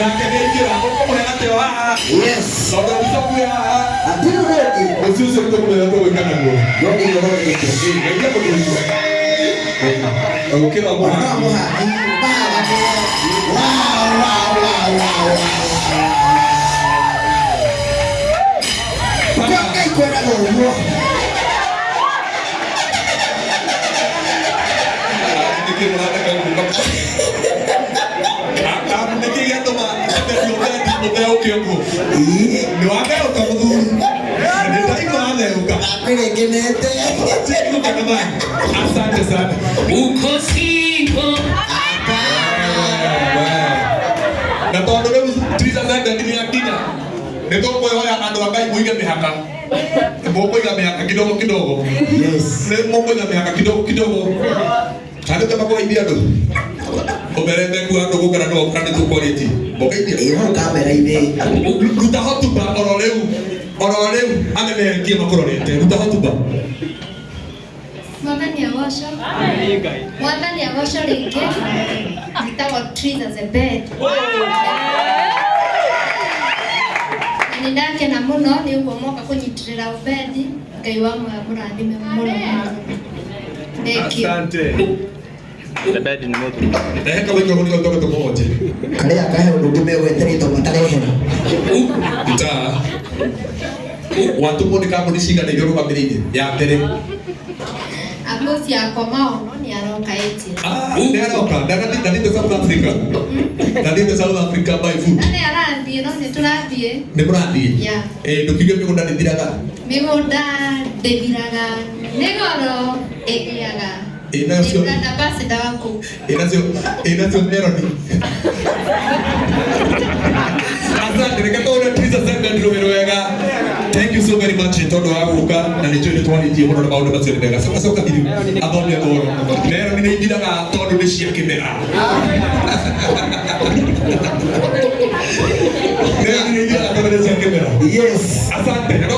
Nake nĩ aingĩra, ũkũmũhe gatĩo haha. Yes. Tondũ bishop wĩ haha. Hatirĩ ũrĩa ũngĩ. Mũciĩ ũcio nĩtũkũmenya tũgwĩka naguo. No nginya ũthondeke. Ngai akũnũria. Ũkĩra Ona mũhaki. mũhaki. Mahagate. Wow, wow, wow, wow, wow. Kwa Ngai kwendaga ũguo. Nĩkĩ mũratheka ũguo? Nĩkĩ gĩatũma ũthendi ũthendi ũtheũke ũguo? Ĩĩ. Nĩ watheũka mũthuri. Nĩ ndaigua watheũka. Kwĩrĩ ngenete. Tinguka na maĩ. Asante sana. Uko single. Na tondũ rĩu Theresa Zenden nĩ akinya, nĩ tũkwĩhoya andũ a Ngai mũige mĩhaka. Mũkũiga mĩhaka kidogo kidogo. Yes. Nĩ mũkũiga mĩhaka kidogo kidogo. Andũ ta makũgeithia andũ. Ũmerete ku andũ gũkara no kana nĩ tũkwarĩtie. Mũgeithia. Ĩĩ hau kamera-inĩ. Ruta hotuba oro rĩu. Oro rĩu amemerekie makũrorete. Ruta hotuba. Mwathani agocwo. Mwathani agocwo rĩngĩ. Njĩtagwo Triza Zebed. Na nĩ ndakena mũno nĩ ũguo moka kũnyitĩrĩra Obedi. Ngai wa muoyo mũrathime mũno mũno. Thank you. Asante. Zebedi nĩ mũthuri. Rehe kamũiko kau nĩko tũmũhonje. Karĩa kahe ũndũ ũngĩ megweterĩtwo matarehera. Ita. Watũmwo nĩ kambuni cigana iria ũrũgamĩrĩire? Ya mbere. Akosi yakwa maono nĩ aroka ĩtĩ. Ah, nĩ aroka. Ndathiĩte South Africa. Ndathiĩte South Africa by foot. Na nĩ arathiĩ no nĩ tũrathiĩ. Nĩ mũrathiĩ? Yeah. Eh, ndũkiuge mĩgũnda ndĩthiraga. Mĩgũnda ndĩthiraga nĩ goro ĩgĩaga. Ĩ nacio Nĩ brand ambassador wa kũu. Ĩ nacio ĩ nacio meroni. Asante, reke tũhũre Teresa Zebed rũhĩ rwega. Thank you so very much nĩ tondũ wa gũka na nĩ njũĩ nĩ twarĩtie mũno na maũndũ macio nĩ mega. Coka coka thiru athome ũhoro. Meroni nĩ ithiraga tondũ nĩ cia kĩmera. Meroni nĩ ithiraga tondũ nĩ cia kĩmera. Yes. Asante. Na no